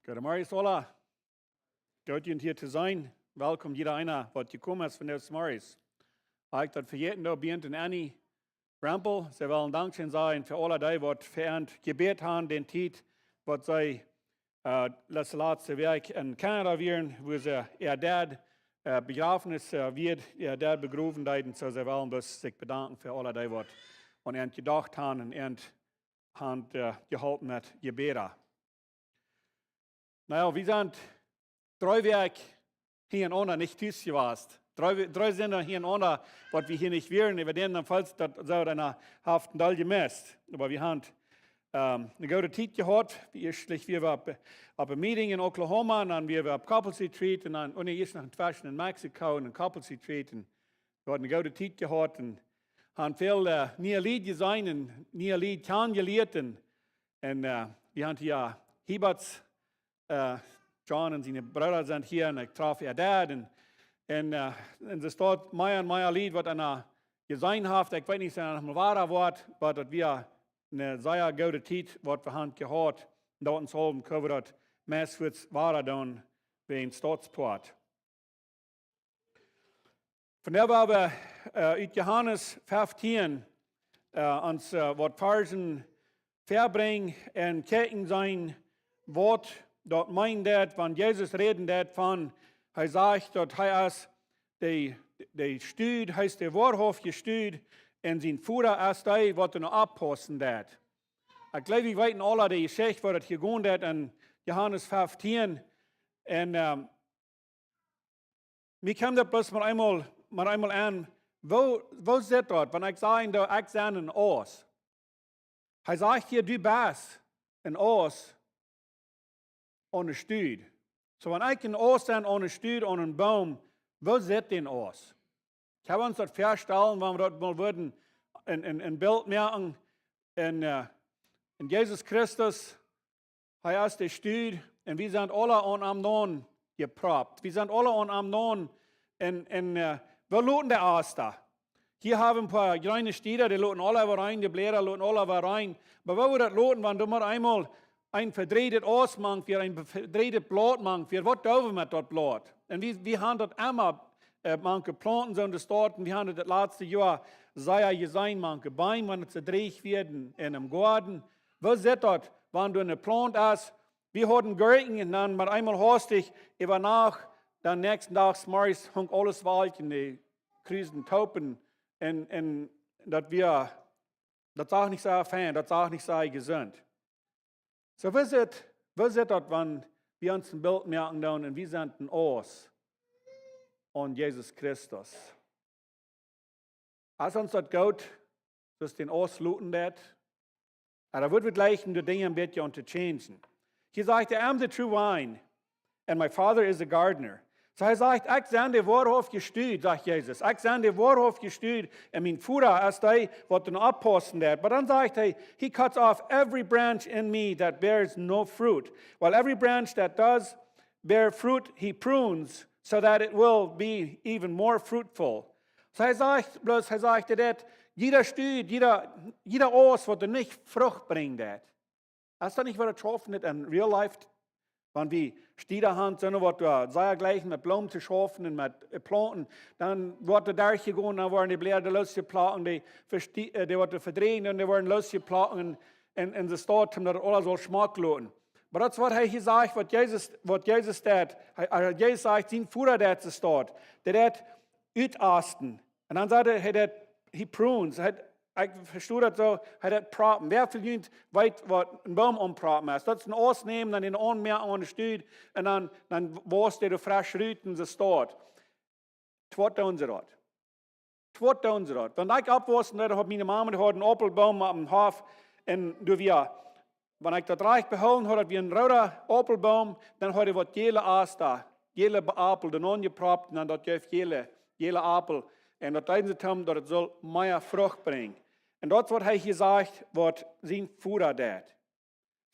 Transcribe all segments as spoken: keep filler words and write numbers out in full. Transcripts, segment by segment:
Goodemorjes aula. Goot junt hia to seenen. Welkom jieda eena waut jekomen es vondoag zemorjes. Ekj daut vejäten, doa bie Annie Rempel. See wellen dankscheen sajen fa aule dee waut fa an jebät han, dän Tiet waut see, äh, latste, latste Wäakj en Kanada wieren, wua see äa Dad, äh, Bejrafnis, äh, wia äa Dad begrowen deeden. Soo see wellen bloos sikj bedanken fa aule dee waut aun an jedocht han un an han, äh, jeholpen met Jebäda. Na jo, wie sent dree Wäakj hia en Onda nich tus jewast. Dree, dree Sindach hia en Onda, waut wie hia nich wieren, äwa dän dan felt daut soo, dan haft een Deel jemest. Oba wie han, ähm, eene goode Tiet jehaut. Wie ieescht, wie wieren opp, opp een Meeting en Oklahoma, un dan wieren wie opp Couples Retreat, un dan, oh nä, ieescht noch een Tweschen en Mexiko un een Couples Retreat. Un wie hauden eene goode Tiet jehaut un han väl, äh, niee Lied jeseenen un niee Lied kjanen jelieet. Un, un, äh, wie han hia Hiebats, äh, John un siene Breeda sent hia un ekj trof äa Dad. Un, un, äh, un see stonen mea un mea Lied waut eena jeseenen haft. Ekj weet nich, aus eena noch mol wada woat, oba daut wia eene sea goode Tiet waut wie han jehaut. Daut ons halpen kjenn wie daut meist fuaz wada doonen, wäajen Stautspoat. Vondoag woa wie, äh, ut Johanes feftieen, äh, ons, äh, waut Varzen verbrinjen un kjikjen sennen, waut daut meent daut, wan Jesus räden deed von, hee sajcht daut hee es de, de Stud, hee es de woarhauftje Stud, un sien Voda es dee waut doa no oppaussen deed. Ekj jleew, wie weeten aula de Jeschicht, woo daut jegonen es en Johanes feftieen. Un, ähm, mie kjemt daut bloos mau eemol, mau eemol aun, woo, woo sitt daut, wan ekj saj, daut ekj sie een Aust? Hee sajcht hia, du best een Aust aun de Stud. Soo, wan ekj een Aust sie aun de Stud, aun een Boom, woo sitt dän Aust? Ekj hab ons daut väastalen, wan wie daut mol wudden een, een, een Bilt moaken. Un, äh, un Jesus Christus, hee es de Stud, un wie sent aula aun am aunjepropt. Wie sent aula aun am aun, un, un, äh, wie loten de Aust. Hia hab wie een poa jreene Städa, dee loten aula äwareen, de Bläda loten aula äwareen. Oba woo woat daut loten, wan doa mau eemol een vedreedet Aust mank wia, een vedreedet Blaut mank wia, waut doo wie met daut Blaut? Un wie, wie han daut emma, äh, mank Plaunten soo en de Staut, un wie han daut latste Joa sea jeseenen mank Beem, wan see dreech wieren en, en een Goaden. Woo sitt daut, wan doa eene Plaunt es? Wie hauden Gurkjen un dan mau eemol haustich äwa Nacht, dan näakjsten Dach zemorjes hunk aules welkj un dee krusten toop un, un daut wia, daut sach nich sea fein, daut sach nich sea jesunt. Soo, woo sitt, woo sitt daut, wan wie ons een Bilt moaken doonen un wie sent een Aust aun Jesus Christus? Es ons daut goot, daut dän Aust loten deed? Oba dan woa wie jlikj de Dinja een bät aun to changen. Hia sajcht hee, "I am the true vine, and my Father is the gardener." Soo hee sajcht, "Ekj sie de woarhauftje Stud," sajcht Jesus. "Ekj sie de woarhauftje Stud, un mien Voda es dee waut doa no oppaussen deed." Oba dan sajcht hee, "He cuts off every branch in me that bears no fruit, while every branch that does bear fruit, he prunes, so that it will be even more fruitful." Soo hee sajcht bloos, hee sajcht daut, jieda Stud, jieda, jieda Aust waut doa nich Frucht brinjt, daut es daut nich waut daut schaufen deit en real life. Wan wie Städa han, sent waut doa sea jlikjen met Bloomen to schaufen un met, äh, Plaunten, dan woat doa derchjegonen, dan woaren de Bläda loosjeplekjt, dee vestie-, äh, dee woaren vedrieejen un dee woaren loosjeplekjt un, un, un de Staut, om daut aules saul schmock loten. Oba daut es waut hee hia sajcht, waut Jesus, waut Jesus deed. Hee, hee, Jesus sajcht, sien Voda deed de Staut. Dee deed utausten. Un dan sajcht hee, hee deed, he prunes. Hee, ekj vesto daut soo, hee deed proppen. Wäa von junt weet waut een Boom aunproppen es? Daut es een Aust nämen, dan dän aunmoaken aun de Stud un dan, dan wausst dee doa fresch rut en de Staut. Twat doonen see daut. Twat doonen see daut. Wan ekj oppwaussen deed, haud miene Mama, dee haud een Aupelboom oppem Hoff. Un doa wia, wan ekj daut rajcht behoolen haud, daut wia een rooda Aupelboom, dan haud hee waut jäle Aust, jäle Be-, Aupel, doa aunjepropt, un dan daut jeef jäle, jäle Aupel. Un daut deeden see om, daut et saul mea Frucht brinjen. Un daut es waut hee hia sajcht, waut sien Voda deed.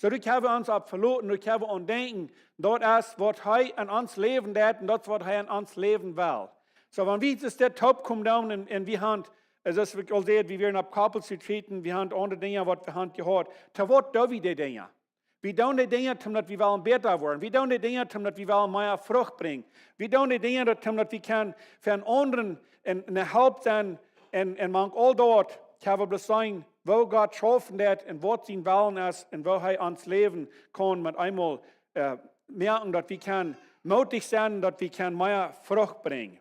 Soo, doa kjenn wie ons opp veloten, doa kjenn wie aun denkjen, daut es waut hee en ons Läwen deed un daut es waut hee en ons Läwen well. Soo, wan wie dit toop komen doonen un, un wie han, es aus ekj aul säd, wie wieren opp Couples Retreat, wie han aundre Dinja waut wie han jehaut. To waut doo wie dee Dinja? Wie doonen de Dinja, om daut wie wellen bäta woaren. Wie doonen de Dinja, om daut wie wellen mea Frucht brinjen. Wie doonen de Dinja, daut, om daut wie kjennen fa eenen aundren eene, eene Help sennen. Un, un mank aul daut, kjenn wie bloos seenen, woo Gott schaufen deit un waut sien Wellen es un woo hee ons Läwen kaun met eemol, äh, moaken, daut wie kjennen mootich sennen, daut wie kjennen mea Frucht brinjen.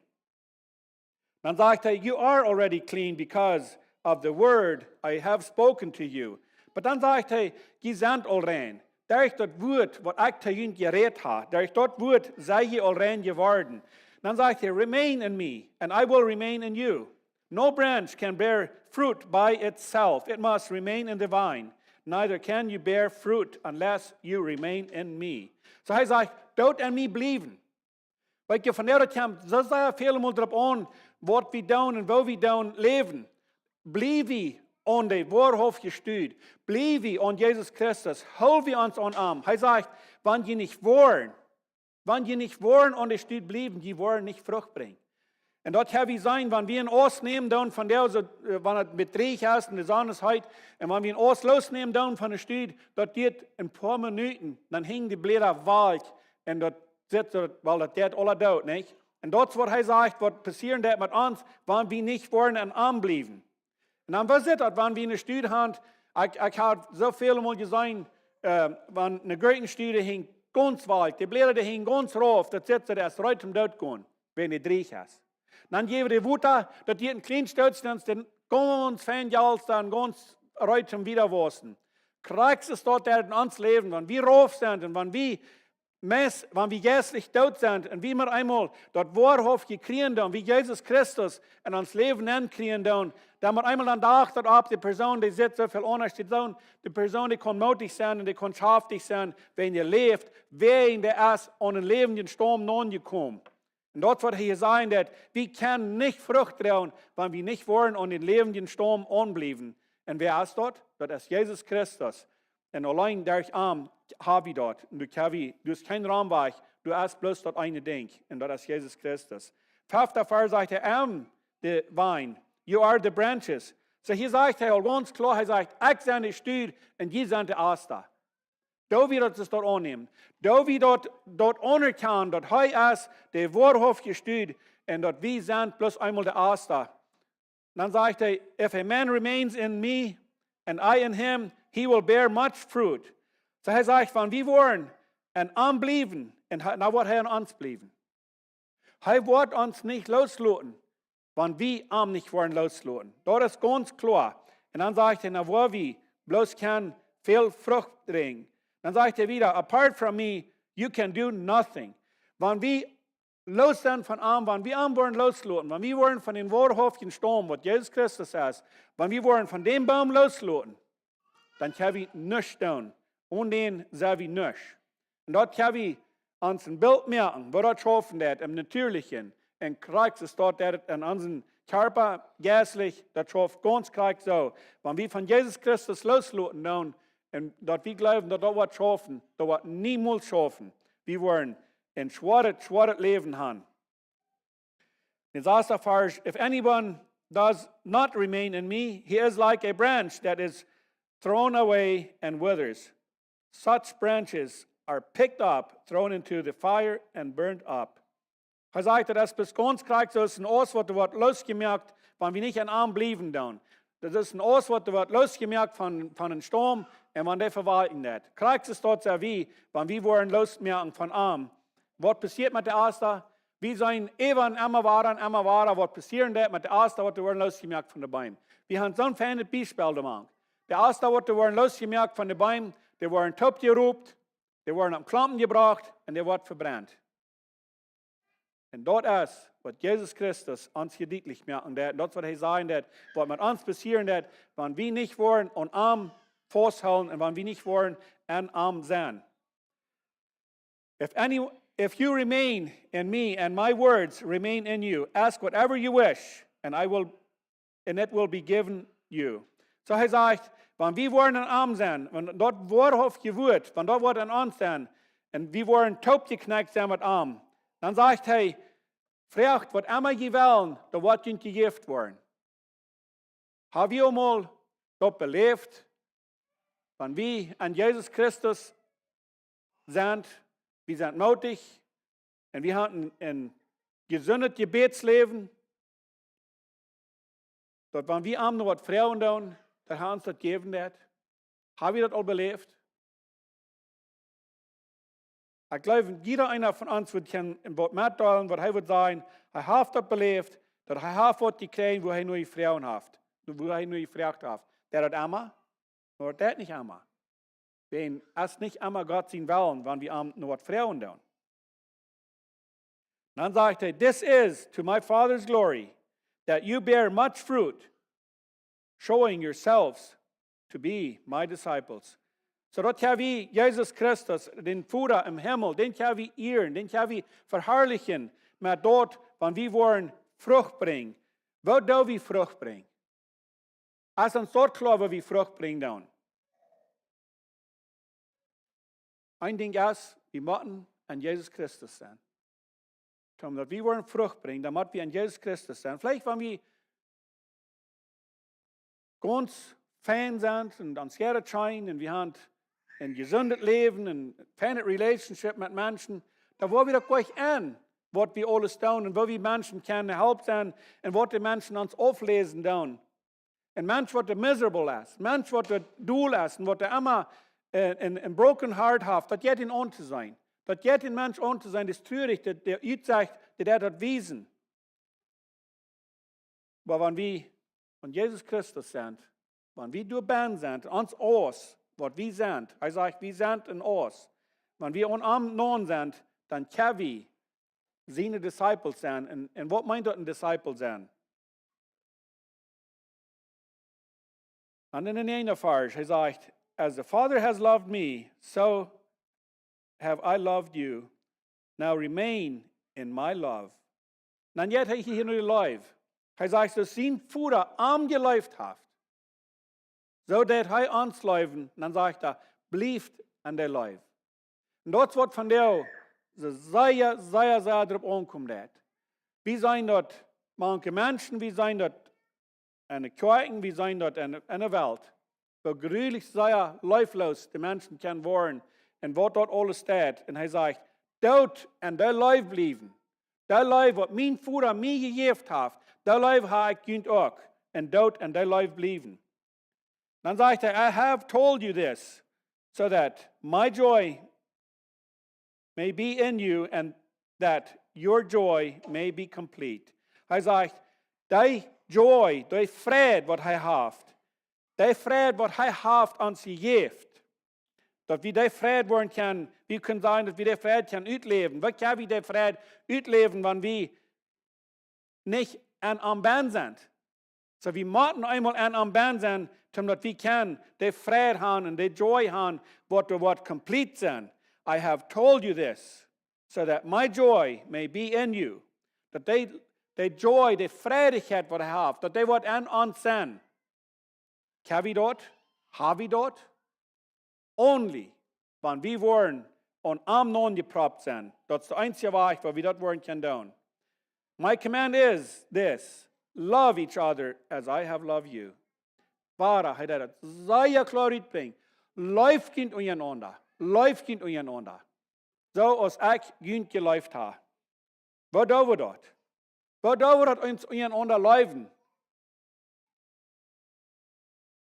Dan sajcht hee, "You are already clean because of the word I have spoken to you." Oba dan sajcht hee, "Jie sent aul rein. Derch daut Wuat, waut ekj to junt jerät hab, derch daut Wuat sie jie aul rein jeworden." Dan sajcht hee, "Remain in me, and I will remain in you. No branch can bear fruit by itself. It must remain in the vine. Neither can you bear fruit unless you remain in me." Soo hee sajcht, "Doot en mie bliewen." Weet jie, vondoag kjemt soo sea väl mol doaropp aun, waut wie doonen un woo wie doonen läwen. Bliew wie aun de woarhauftje Stud. Bliew wie aun Jesus Christus. Hool wie ons aun am. Hee sajcht, "Wan jie nich woaren, wan jie nich woaren aun de Stud bliewen, jie woaren nich Frucht brinjen." Un daut hab wie jeseenen, wan wie eenen Aust nämen doonen von dee, soo, äh, wan et met dreech es un de Sonn es heet, un wan wie eenen Aust losnämen doonen von de Stud, daut diet een poa Minuten, dan henjen de Bläda wajch un daut sitt soo, wiels daut deit aula doot, nich? Un daut es waut hee sajcht, waut passieren deit met ons, wan wie nich woaren aun am bliewen. Un dan, waut sitt daut, wan wie ne Stud haben, ekj, ekj hab soo väl mol jeseenen, äh, wan ne Gurkjenstud henjt gaunz wajch, de Bläda, dee henjen gaunz rauf, daut sitt soo, daut es reed toom doot gonen, wan et dreech es. Dan jäw wie dee Wota, daut deit een kjlien Stootje, dan es et gaunz fein jelt, dan gaunz reed toom wieda wausen. Krakjt soo es daut en ons Läwen, wan wie rauf sent un wan wie meist, wan wie jeistlich doot sent un wie mau eemol daut woarhauftje kjrieen doonen, wie Jesus Christus en ons Läwen nenkjrieen doonen, dan mau eemol dan daut daut opp, de Persoon, dee sitt soo väl aundasch, de Persoon, de Persoon, dee kaun mootich sennen un dee kaun schaftich sennen, wan hee läft, wiels hee es aun een läwendjen Staum aunjekomen. Un daut es waut hee hia sajcht, daut wie kjennen nich Frucht droagen, wan wie nich woaren aun dän läwendjen Staum aunbliewen. Un wäa es daut? Daut es Jesus Christus. Un auleen derch am hab wie daut. Un du hast, du hast kjeen Raumwoakj, du hast bloos daut eene Dinkj. Un daut es Jesus Christus. Fefta Varsch sajcht hee, "I am the vine, you are the branches." Soo hia sajcht hee aul gaunz kloa, hee sajcht, "Ekj sie de Stud un jie sent de Aust." Doo wie daut es daut aunnämen. Doo wie daut, daut aunerkjanen, daut hee es de woarhauftje Stud un daut wie sent bloos eemol de Aust. Dan sajcht hee, "If a man remains in me and I in him, he will bear much fruit." Soo hee sajcht, wan wie woaren aun am bliewen, un hee, dan woat hee aun ons bliewen. Hee woat ons nich loosloten, wan wie am nich woaren loosloten. Daut es gaunz kloa. Un dan sajcht hee, "Na, woo wie bloos kjennen väl Frucht brinjen." Dan sajcht hee wieda, "Apart from me, you can do nothing." Wan wie loos sent von am, wan wie am woaren loosloten, wan wie woaren von dän woarhauftjen Staum, waut Jesus Christus es, wan wie woaren von dän Boom loosloten, dan kjenn wie nuscht doonen. Onen dän sent wie nuscht. Un daut kjenn wie aun een Bilt moaken, woo daut schaufen deit, em Natürlichen. Un krakjt soo es daut en onsen Kjarpa, jeistlich, daut schauft gaunz krakjt soo. Wan wie von Jesus Christus loosloten doonen, un daut wie jleewen, daut daut woat schaufen, daut woat niemols schaufen. Wie woaren een schwoaret, schwoaret Läwen haben. In sasta Varsch, "If anyone does not remain in me, he is like a branch that is thrown away and withers. Such branches are picked up, thrown into the fire, and burned up." Hee sajcht, daut es bloos gaunz krakjt soo aus een Aust, waut woat loosjemoakt, wan wie nich aun am bliewen doonen. Daut es een Aust, waut woat loosjemoakt von, von een Staum un wan dee vewalkjen deit. Krakjt soo es daut, sent wie, wan wie woaren loosjemoakt von am. Waut passieet met de Aust? Wie seenen ewa un emma wieda un emma wieda, waut passieren deit met de Aust, waut woaren loosjemoakt von de Beem. Wie haben soon feinet Biespel doamank. De Aust, waut woaren loosjemoakt von de Beem, dee woaren toopjeroopt, dee woaren opp Klompen jebrocht un dee woaren vebrent. Un daut es, waut Jesus Christus ons hia dietlich moaken deit. Un daut es, waut hee sajen deit, waut met ons passieren deit, wan wie nich woaren aun am fausthoolen un wan wie nich woaren aun am sennen. "If any, if you remain in me and my words remain in you, ask whatever you wish, and I will, and it will be given you." Soo hee sajcht, wan wie woaren aun am sennen, wan daut woarhauftje Wuat, wan daut woat aun ons sennen, un wie woaren toopjeknett sennen met am, dan sajcht hee, "Froagt waut emma jie wellen, daut woat junt jejäft woaren." Hab wie aul mol daut beläft, wan wie aun Jesus Christus sent, wie sent mootich un wie haben een, een jesundet Jebädsläwen, daut wan wie am no waut froagen doonen, daut hee ons daut jäwen woat. Hab wie daut aul beläft? Ekj jleew, jieda eena von ons wudd kjennen een Wuat metdeelen, waut hee wudd sajen, hee haft daut beläft, daut hee haft waut jekjräajen, wua hee no jefroacht haft, wua hee no jefroacht haft. Deit daut emma? Nä, deit nich emma. Wiels et es nich emma Gott sien Wellen, wan wie am no waut froagen doonen. Dan sajcht hee: "This is to my Father's glory, that you bear much fruit, showing yourselves to be my disciples." Soo daut kjenn wie Jesus Christus, dän Voda em Himmel, dän kjenn wie ieren, dän kjenn wie veharlichen, met daut, wan wie woaren Frucht brinjen. Woo doo wie Frucht brinjen? Es ons daut kloa, woo wie Frucht brinjen doonen? Een Dinkj es, wie motten aun Jesus Christus sennen. Toom daut wie woaren Frucht brinjen, dan mott wie aun Jesus Christus sennen. Veleicht wan wie gaunz fein sent un ons Geld schient un wie haben een jesundet Läwen, een feinet Relationship met Menschen, dan woa wie daut jlikj aun, waut wie aules doonen un woo wie Menschen kjennen Help sennen un waut de Menschen ons aufläsen doonen. Een Mensch, waut miserable es, Mensch, waut dol es un waut emma een, een, een broken heart haft, daut jeit am aun to seenen. Daut jeit een Mensch aun to seenen, dee es trurich, dee, dee utsecht, dee deit daut wiesen. Oba wan wie aun Jesus Christus sent, wan wie doa bennen sent, ons Aust, waut wie sent, hee sajcht, wie sent een Aust. Wan wie aun am naun sent, dan kjenn wie siene Disciples sennen. Un, un waut meent daut, een Disciple sennen? Dan en dän näajenden Varsch, hee sajcht: "As the Father has loved me, so have I loved you. Now remain in my love." Dan jeit hee hia no de Leew. Hee sajcht, soo aus sien Voda am jeleeft haft, soo deit hee ons leewen. Dan sajcht hee: "Bliewt aun de Leew." Un daut woat vondoag soo sea, sea, sea doaropp aunkomen, daut wie seenen daut mank Menschen, wie seenen daut en de Kjoakjen, wie seenen daut en, en de Welt, woo jrulich sea leewloos de Menschen kjennen woaren un waut daut aules deit. Un hee sajcht: "Doot aun de Leew bliewen. De Leew, waut mien Voda mie jejäft haft, de Leew hab ekj junt uk. Un doot aun de Leew bliewen." Dan sajcht hee: "I have told you this, so that my joy may be in you and that your joy may be complete." Hee sajcht, dee Joy, dee Fräd, waut hee haft, dee Fräd, waut hee haft ons jejäft, daut wie dee Fräd woaren kjennen, wie kjennen seenen, daut wie dee Fräd kjennen utläwen. Woo kjenn wie dee Fräd utläwen, wan wie nich aun am bennen sent? Soo, wie motten eemol aun am bennen sennen, toom daut wie kjennen dee Fräd haben un dee Joy haben, waut doa woat complete sennen. "I have told you this, so that my joy may be in you." Daut dee, dee Joy, dee Fräd, waut hee haft, daut dee woat aun ons sennen. Kjenn wie daut? Hab wie daut? Only wan wie woaren aun am aunjeproppt sennen. Daut es de eensje Wajch, woo wie daut woaren kjennen doonen. "My command is this: love each other as I have loved you." Wada, hee deed daut sea kloa utbrinjen. Leeft junt unjarenaunda. Leeft junt unjarenaunda, soo aus ekj junt jeleeft hab. Woo doo wie daut? Woo doo wie daut, ons unjarenaunda leewen?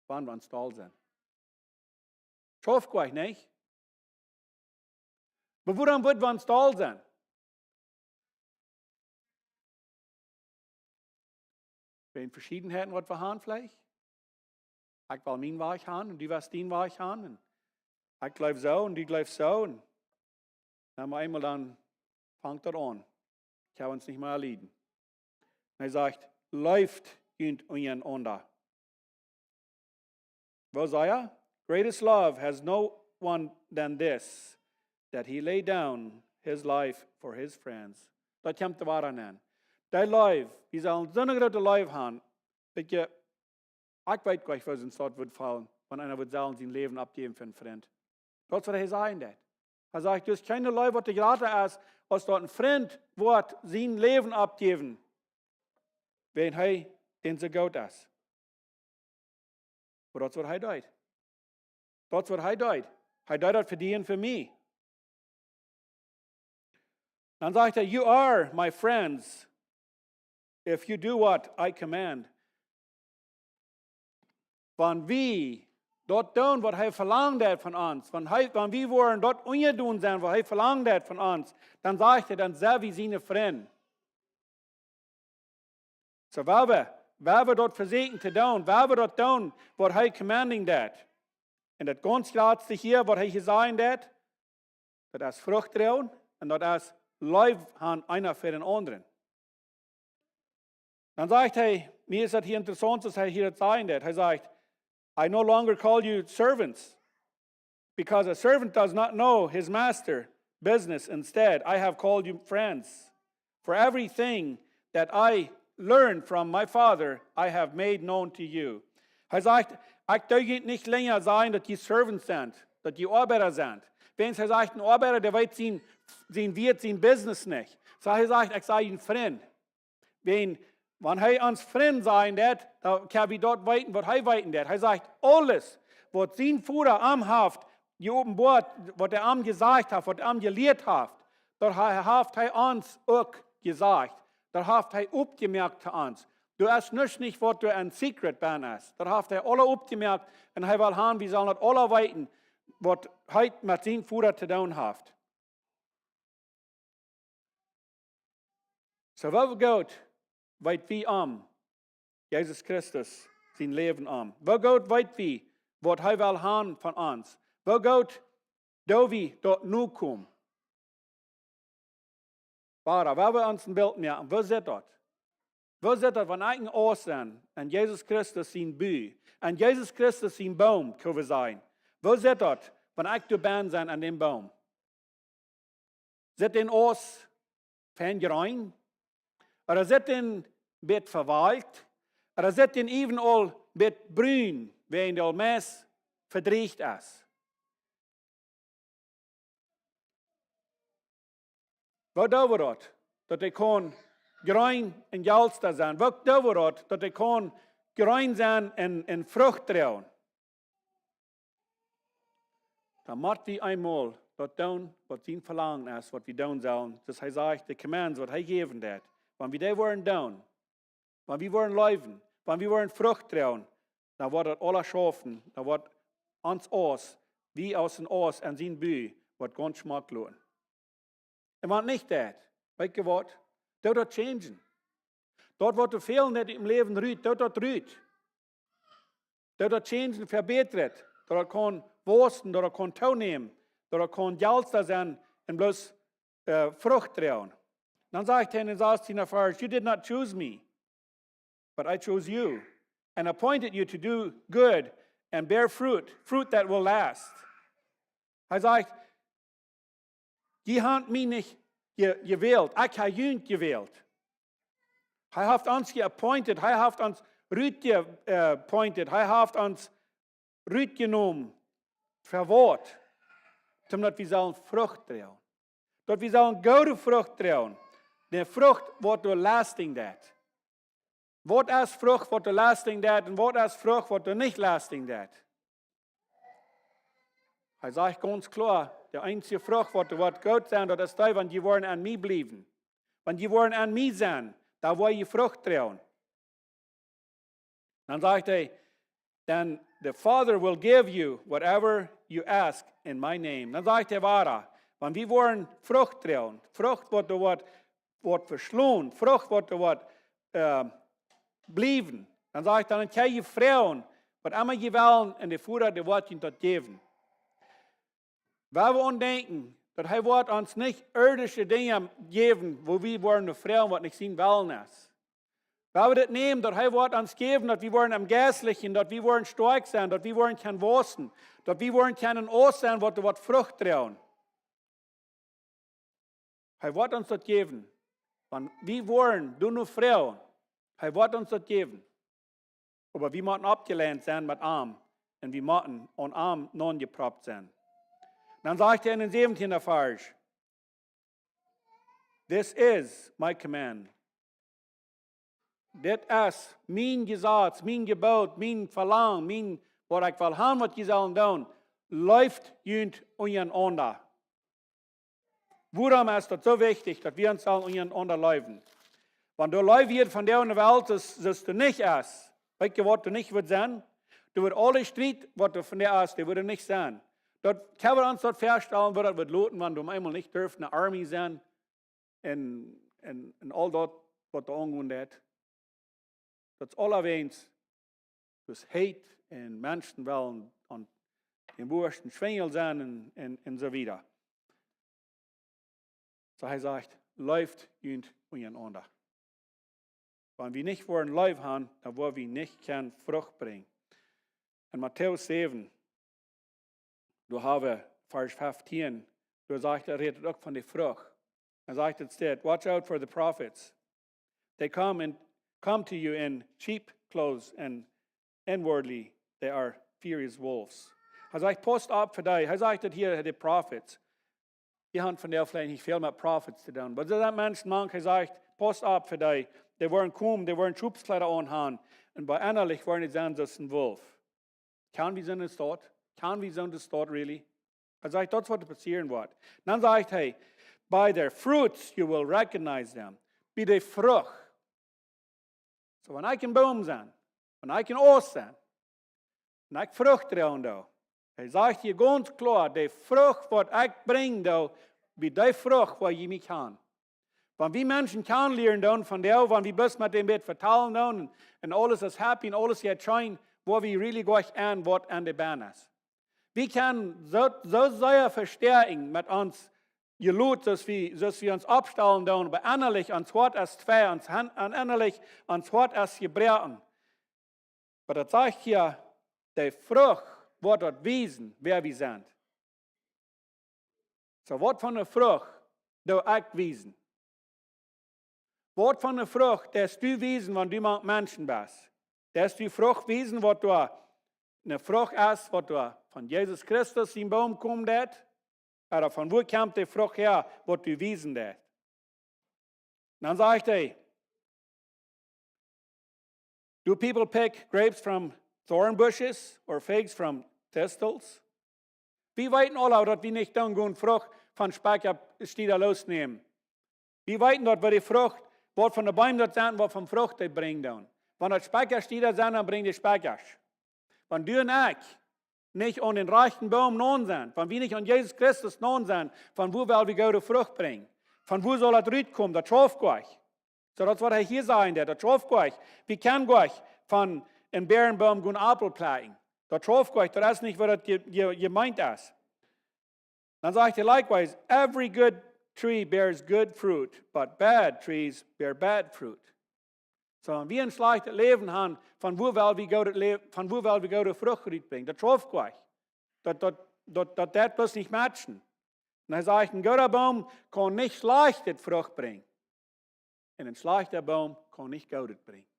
Wan wie ons doll sent. Schauft goanich, nich? Oba wuarom woat wie ons doll sennen? Wäajen Veschiedenheiten, waut wie haben veleicht. Ekj well mienen Wajch haben un du west dienen Wajch haben. Un ekj jleew soo un du jleefst soo. Un dan mau eemol dan fangt daut aun. Ekj kaun ons nich mea lieden. Un hee sajcht: "Leeft junt unjarenaunda." Woo sajcht hee? "Greatest love has no one than this, that he lay down his life for his friends." Daut kjemt de Woarheit aun. Dee Leew, wie sellen soone groote Leew haben, daut je, ekj weet goanich, woo see daut wudden feelen, wan eena wudd sellen sien Läwen aufjäwen fa een Frint. Daut es, waut hee sajen deed. Hee sajcht, doa es kjeene Leew, waut doa jrata es, aus daut een Frint woat sien Läwen aufjäwen, wäajen hee dän soo goot es. Oba daut es, waut hee deed. Daut es, waut hee deed. Hee deed daut fa die un fa mie. Dan sajcht hee: "You are my friends if you do what I command." Wan wie daut doonen, waut hee velangt haft von ons, wan hee, wan wie woaren daut unjadon sennen, waut hee velangt haft von ons, dan sajcht hee, dan sent wie siene Frind. Soo, wan wie, wan wie daut vesieekjen to doonen, wan wie daut doonen, waut hee commanding deed. Un daut gaunz latste hia, waut hee hia sajen deed, daut es Frucht droagen un daut es Leew haben eena fa dän aundren. Dan sajcht hee, mie es daut hia interessaunt, aus hee hia daut sajen deed. Hee sajcht: "I no longer call you servants, because a servant does not know his master business. Instead, I have called you friends. For everything that I learned from my Father, I have made known to you." Hee sajcht: "Ekj doo junt nich lenja sajen, daut jie Servants sent, daut jie Oabeida sent." Wiels hee sajcht, een Oabeida, dee weet sien, sien Wieet, sien Business nich. Soo hee sajcht: "Ekj sie jun Frind." Wiels, wan hee ons Frind sajen deed, dan kjenn wie daut weeten, waut hee weeten deed. Hee sajcht: "Aules, waut sien Voda am haft jeopenboat, waut hee am jesajcht haft, waut hee am jelieet haft, daut hee, haft hee ons uk jesajcht. Daut haft hee oppjemoakt to ons. Doa es nuscht nich, waut doa een secret bie es. Daut haft hee aula oppjemoakt un hee well haben, wie sellen daut aula weeten, waut hee met sien Voda to doonen haft." Soo, woo goot weet wie om Jesus Christus sien Läwen om? Woo goot weet wie, waut hee well haben von ons? Woo goot doo wie daut nokomen? Wada, wan wie ons een Bilt moaken, woo sitt daut? Woo sitt daut, wan ekj een Aust sie aun Jesus Christus sien Bie, aun Jesus Christus sien Boom, kjenn wie sajen? Woo sitt daut, wan ekj doa benn sie aun dän Boom? Sitt dän Aust fein jreen? Ooda sitt dän bät vewalkjt? Ooda sitt dän äwent aul bät brun, wiels dee aul meist vedrieecht es? Woo doo wie daut, daut dee kaun jreen un jelsta sennen? Woo doo wie daut, daut dee kaun jreen sennen un, un Frucht droagen? Dan mott wie eemol daut doonen, waut sien Velangen es, waut wie doonen sellen. Soo aus hee sajcht, de Commands, waut hee jäwen deed. Wan wie dee woaren doonen, wan wie woaren leewen, wan wie woaren Frucht droagen, dan woat daut aula schaufen, dan woat ons Aust, wie aus een Aust aun sien Bie, woat gaunz schmock loten. Un wan nich daut, weet jie waut? Doo daut changen. Daut, waut doa fält en dien Läwen rut, doo daut rut. Doo daut changen, vebätren. Daut daut kaun wausen, daut daut kaun toonämen, daut daut kaun jelsta sennen un bloos, äh, Frucht droagen. Dan sajcht hee en dän sastienden Varsch: "You did not choose me, but I chose you and appointed you to do good and bear fruit, fruit that will last." Hee sajcht: "Jie haben mie nich je-, jewält, ekj hab junt jewält." Hee haft ons jeappointed, hee haft ons rutje-, äh, appointed, hee haft ons rutjenomen, vewält, daut wie sellen Frucht droagen. Daut wie sellen goode Frucht droagen. De Frucht, waut doa lasting deit. Waut es Frucht, waut doa lasting deit, un waut es Frucht, waut doa nich lasting deit? Hee sajcht gaunz kloa, de eensje Frucht, waut doa woat goot sennen, daut es dee, wan jie woaren aun mie bliewen. Wan jie woaren aun mie sennen, dan woa jie Frucht droagen. Dan sajcht hee: "Then the Father will give you whatever you ask in my name." Dan sajcht hee wada, wan wie woaren Frucht droagen, Frucht, waut doa woat, woat veschlonen, Frucht, waut doa woat, äh, bliewen, dan sajcht hee: "Dan kjenn jie froagen, waut emma jie wellen, un de Voda, dee woat junt daut jäwen." Wan wie aun denkjen, daut hee woat ons nich irdische Dinja jäwen, wua wie woaren no froagen, waut nich sien Wellen es. Wan wie daut nämen, daut hee woat ons jäwen, daut wie woaren aum Jeistlichen, daut wie woaren stoakj sennen, daut wie woaren kjennen wausen, daut wie woaren kjennen Aust sennen, waut, waut Frucht droagen. Hee woat ons daut jäwen. Wan wie woaren doano froagen, hee woat ons daut jäwen. Oba wie motten oppjeleent sennen met am. Un wie motten aun am aunjeproppt sennen. Dan sajcht hee en dän säwentieenden Varsch: "This is my command." Dit es mien Jesaz, mien Jeboot, mien Velangen, mien, waut ekj well haben, waut jie sellen doonen. Leeft junt unjarenaunda. Wuarom es daut soo wichtich, daut wie ons aul unjarenaunda leewen? Wan doa Leew wia von dee aundre Welt, daut, daut doa nich es, weet jie waut doa nich wudd sennen? Doa wudd aule Striet, waut doa von dee es, dee wudd nich sennen. Daut kjenn wie ons daut väastalen, woo daut wudd loten, wan doa eemol nich durf ne Army sennen un, un, un aul daut, waut doa aungonen deit. Daut es aulawäajen, daut heet, un Menschen wellen aun dän wieeschten Schwinjel sennen un, un, un soo wieda. Soo hee sajcht, leeft junt unjarenaunda. Wan wie nich woaren Leew haben, dan woa wie nich kjeene Frucht brinjen. En Matäus säwen, doa hab wie Varsch feftieen, doa sajcht, hee rät uk von de Frucht. Hee sajcht, et steit, "Watch out for the prophets. They come and come to you in sheep clothes and inwardly they are furious wolves." Hee sajcht, "Pausst opp fa dee." Hee sajcht daut hia, de Prophets. Dee haben vondoag veleicht nich väl met Prophets to doonen. Oba doa sent Menschen mank, hee sajcht, "Pausst opp fa dee." Dee woaren komen, dee woaren Schopskjleeda aunhaben. Un bie ennalich woaren dee sennen aus een Wolf. Kjenn wie soone Staut? Kjenn wie soone Staut, really? Hee sajcht, daut es waut passieren woat. Dan sajcht hee, "By their fruits you will recognize them." Bie de Frucht. Soo, wan ekj een Boom sie, wan ekj een Aust sie, un ekj Frucht droagen doo, hee sajcht hia gaunz kloa, de Frucht, waut ekj brinjen doo, bie dee Frucht woa jie mie kjanen. Wan wie Menschen kjanen lieren doonen von dee, wan wie bloos met dän bät vetalen doonen un, un aules es happy un aules jeit scheen, woa wie really goanich aun waut aun de Bän es. Wie kjennen soo, soo sea vestäakjen met ons Jelot, soo aus wie, soo aus wie ons oppstalen doonen, oba ennalich ons Hoat es twei, ons Han-, un ennalich ons Hoat es jebroaken. Oba daut sajcht hia, de Frucht woat daut wiesen, wäa wie sent. Soo, waut fa ne Frucht doo ekj wiesen? Waut fa ne Frucht deist du wiesen, wan du mank Menschen best? Deist du Frucht wiesen, waut doa ne Frucht es, waut doa von Jesus Christus sien Boom komen deit? Ooda von wua kjemt de Frucht häa, waut du wiesen deist? Dan sajcht hee, "Do people pick grapes from thorn bushes or figs from thistles?" Wie weeten aula, daut wie nich dan goode Frucht von Spekjasch losnämen. Wie weeten daut, waut de Frucht, waut fa ne Boom daut sent, waut fa Frucht dee brinjen doonen. Wan daut Spekjasch sent, dan brinjen dee Spekjasch. Wan du un ekj nich aun dän rajchten Boom naun sent, wan wie nich aun Jesus Christus naun sent, von wua well wie goode Frucht brinjen? Von wua saul daut rutkomen? Daut schauft goanich. Soo, daut es waut hee hia sajen deit, daut schauft goanich. Wie kjennen goanich von een Bäarenboom goode Aupel plekjen. Daut schauft goanich, daut es nich waut daut je-, je-, jemeent es. Dan sajcht hee likewise, "Every good tree bears good fruit, but bad trees bear bad fruit." Soo, wan wie een schlajchtet Läwen haben, von wua well wie goode Lä-, von wua well wie goode Frucht rutbrinjen? Daut schauft goanich. Daut, daut, daut, daut, daut bloos nich matchen. Un hee sajcht, een gooda Boom kaun nich schlajchte Frucht brinjen. Un een schlajchta Boom kaun nich goodet brinjen.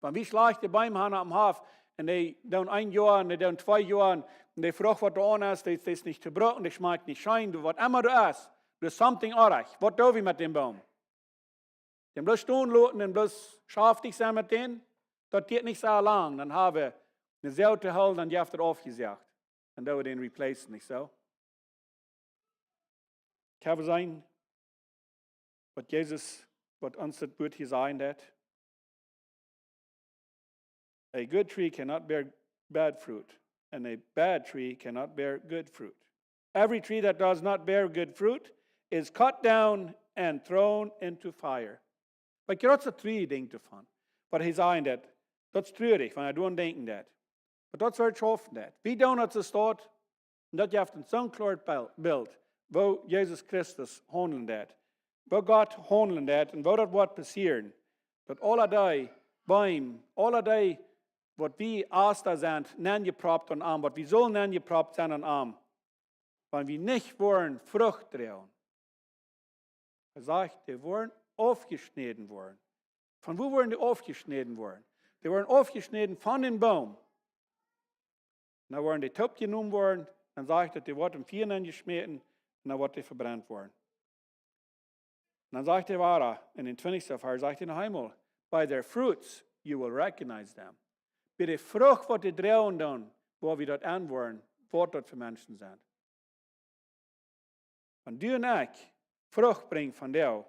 Wan wie schlajchte Beem haben aum Hoff, un dee doonen een Joa, un dee doonen twee Joa, un de Frucht, waut doa aun es, dee, dee es nich to brucken, dee schmakjt nich scheen, waut emma doa es, doa es something orrajcht. Waut doo wie met dän Boom? Dän bloos stonen loten un bloos schaftich sennen met dän? Daut diet nich soo lang, dan hab wie ne Soag to hoolen, dan jeft et aufjesoagt. Dan doo wie dän replacen, nich soo? Kjenn wie seenen, waut Jesus, waut ons daut Wuat hia sajen deit? "A good tree cannot bear bad fruit, and a bad tree cannot bear good fruit. Every tree that does not bear good fruit is cut down and thrown into fire." Oba daut es daut trurje Dinkj doavon. Waut hee sajen deit, daut es trurich, wan eena doaraun denkjen deit. Oba daut es waut et schaufen deit. Wie doonen daut soo staut, un daut jeft ons soon kloaret Bil-, Bilt, woo Jesus Christus haundlen deit, woo Gott haundlen deit un woo daut woat passieren. Daut aula dee Beem, aula dee, waut wie Aust sent, nenjeproppt aun am, waut wie sullen nenjeproppt sennen aun am, wan wie nich woaren Frucht droagen. Hee sajcht, dee woaren aufjeschnäden woaren. Von wua woaren dee aufjeschnäden woaren? Dee woaren aufjeschnäden von dän Boom. Dan woaren dee toopjenomen woaren, dan sajcht et, dee woaren em Fia nenjeschmäten un dan woaren dee vebrent woaren. Dan sajcht hee wieda, en dän twintichsten Varsch, sajcht hee noch eemol, "By their fruits you will recognize them." Bie de Frucht, waut dee droagen doonen, woa wie daut aunwoaren, waut daut fa Menschen sent. Wan du un ekj Frucht brinjen von dee,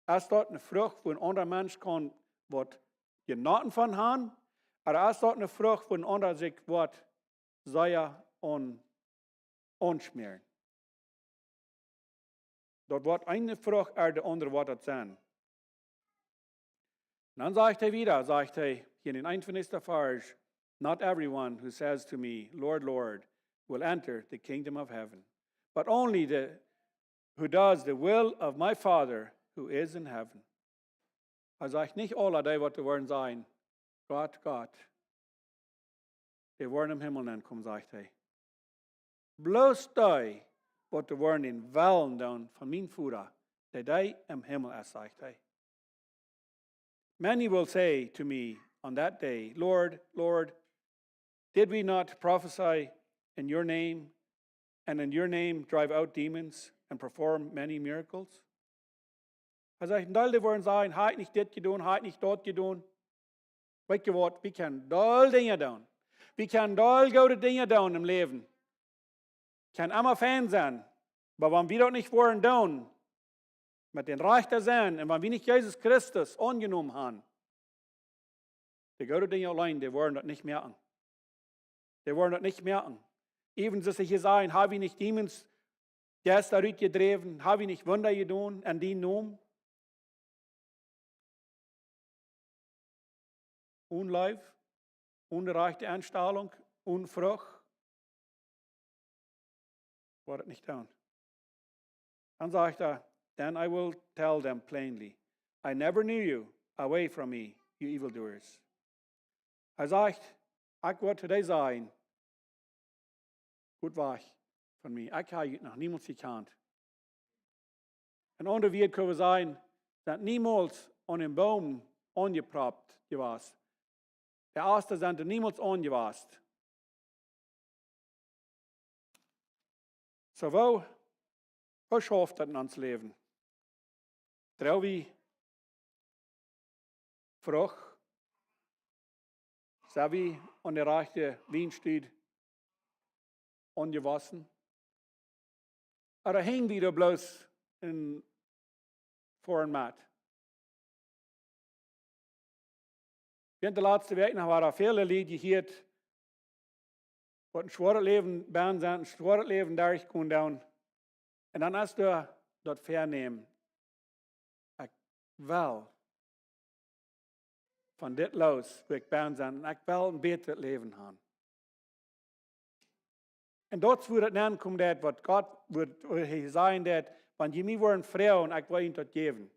es daut eene Frucht, wua een aundra Mensch kaun waut jenoten von haben, ooda es daut eene Frucht, wua een aundra sikj waut sea aun, aunschmäaren? Daut woat eene Frucht ooda de aundre woat daut sennen. Un dan sajcht hee wieda, sajcht hee hia en dän eenunfeftich Varsch: "Not everyone who says to me, 'Lord, Lord,' will enter the kingdom of heaven, but only the, who does the will of my Father who is in heaven." Hee sajcht, nich aule dee waut woaren sajen: "Gott, Gott," dee woaren em Himmel nenkomen, sajcht hee. Bloos dee waut woaren dän Wellen doonen von mienen Voda, dee, dee em Himmel es, sajcht hee. "Many will say to me on that day, 'Lord, Lord, did we not prophesy in your name, and in your name drive out demons and perform many miracles?'" Hee sajcht, een Deel dee woaren sajen: "Hab ekj nich dit jedonen, hab ekj nich daut jedonen?" Weet jie waut, wie kjennen doll Dinja doonen. Wie kjennen doll goode Dinja doonen em Läwen. Kaun emma fein sennen, oba wan wie daut nich woaren doonen, met dän rajchten Senn, un wan wie nich Jesus Christus aunjenomen haben, de goode Dinja auleen, dee woaren daut nich moaken. Dee woaren daut nich moaken. Even soo aus see hia sajen: "Hab wie nich Dämons, Jeista rutjedräwen, hab wie nich Wunda jedonen en dienen Nomen?" Onen Leew, onen rajchte Enstalunk, onen Frucht, woat daut nich doonen. Dan sajcht hee: "Then I will tell them plainly, 'I never knew you, away from me, you evildoers.'" Hee sajcht: "Ekj woa to dee sajen: Goot wajch von mie, ekj hab junt noch niemols jekjant." En aundre Wieed kjenn wie sajen, sent niemols aun een Boom aunjeproppt jewast. De Aust sent doa niemols aun jewast. Soo, woo, woo schauft daut en ons Läwen? Droag wie Frucht? Sent wie aun de rajchte Wienstock aunjewossen? Ooda henj wie doa bloos en foaren met? Wie haben de latste Wäakj noch wada väle Lied jehieet, waut een schwoaret Läwen bennen sent, een schwoaret Läwen derchkomen doonen. Un dan es doa daut Väanämen: Ekj well von dit loos, wua ekj bennen sie, un ekj well een bätret Läwen haben. Un daut es wua daut nenkomen deit, waut Gott, wua, wua hee sajen deit: "Wan jie mie woaren froagen, ekj woa junt daut jäwen."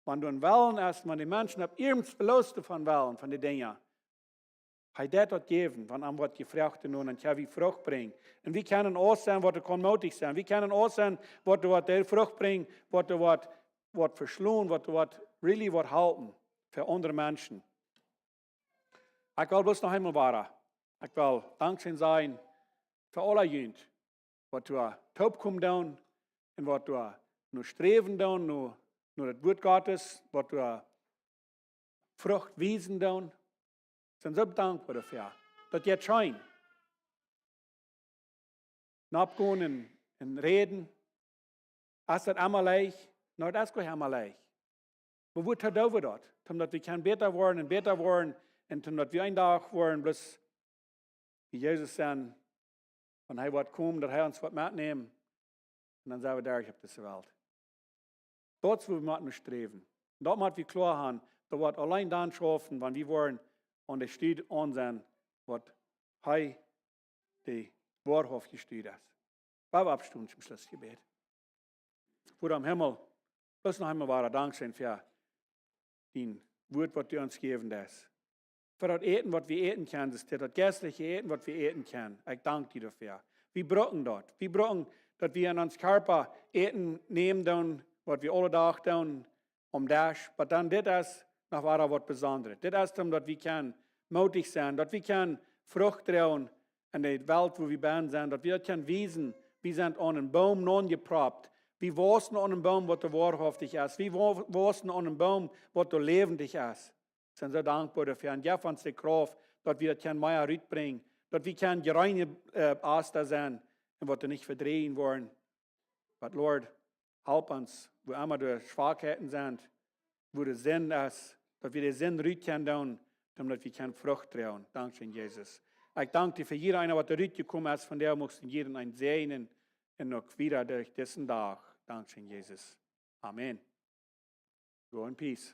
Wan doa een Wellen es, wan de Menschen opp irjent waut loos doavon wellen, von de Dinja, hee deit daut jäwen, wan am woat jefroacht, un dan kjenn wie Frucht brinjen. Un wie kjennen een Aust sennen, waut doa kaun moodich sennen. Wie kjennen een Aust sennen, waut doa woat de Frucht brinjen, waut doa woat, woat veschlonen, waut doa woat really woat halpen fa aundre Menschen. Ekj well bloos noch eemol wada, ekj well dankscheen sajen fa aule junt, waut doa toopkomen doonen un waut doa no sträwen doonen, no, no daut Wuat Gottes, waut doa Frucht wiesen doonen. Sent soo dankboa doafäa. Daut jeit scheen. Nopp gonen un, un räden. Es daut emma leicht? Nä, daut es goanich emma leicht. Oba wuatoo doo wie daut? Toom daut wie kjennen bäta woaren un bäta woaren, un toom daut wie een Dach woaren, bloos wie Jesus sennen, wan hee woat komen, daut hee ons woat metnämen, un dan sent wie doa opp dise Welt. Daut es wua wie motten sträwen. Daut mott wie kloa haben, daut woat auleen dan schaufen, wan wie woaren aun de Städ aun sennen, waut hee, de woarhauftje Städ es. Lot ons oppstonen toom Schlussjebäd. Voda em Himmel, bloos noch eemol wada dankscheen fa dien Wuat, waut du ons jejäft hast. Fa daut Äten, waut wie äten kjennen, daut, daut jeistelje Äten, waut wie äten kjennen. Ekj dank die doafäa. Wie brucken daut. Wie brucken daut, wie en ons Kjarpa Äten nämen doonen, waut wie aule Dach doonen, aum Desch. Oba dan, dit es noch wada waut Besondret. Dit es dan, daut wie kjennen moodich sennen, daut wie kjennen Frucht droagen en de Welt, wua wie bennen sent, daut wie daut kjennen wiesen, wie sent aun een Boom aunjeproppt. Wie wausen aun een Boom, waut doa woarhauftich es. Wie wa-, wausen aun een Boom, waut doa läwendich es. Sent soo dankboa doafäa. Un jeff ons de Krauft, daut wie daut kjennen mea rutbrinjen, daut wie kjennen jreene, äh, Aust sennen un waut doa nich vedrieejen woaren. But Lord, help ons, wua emma de Schwakheiten sent, wua de Sind es, daut wie de Sind rut kjennen doonen, doamet wie kjennen Frucht droagen. Dankscheen, Jesus. Ekj dank die fa jieda eena, waut doa rutjekomen es vondoag, muchst du jieda eenen säajnen un uk wieda derch disen Dach. Dankscheen, Jesus. Amen. Go in peace.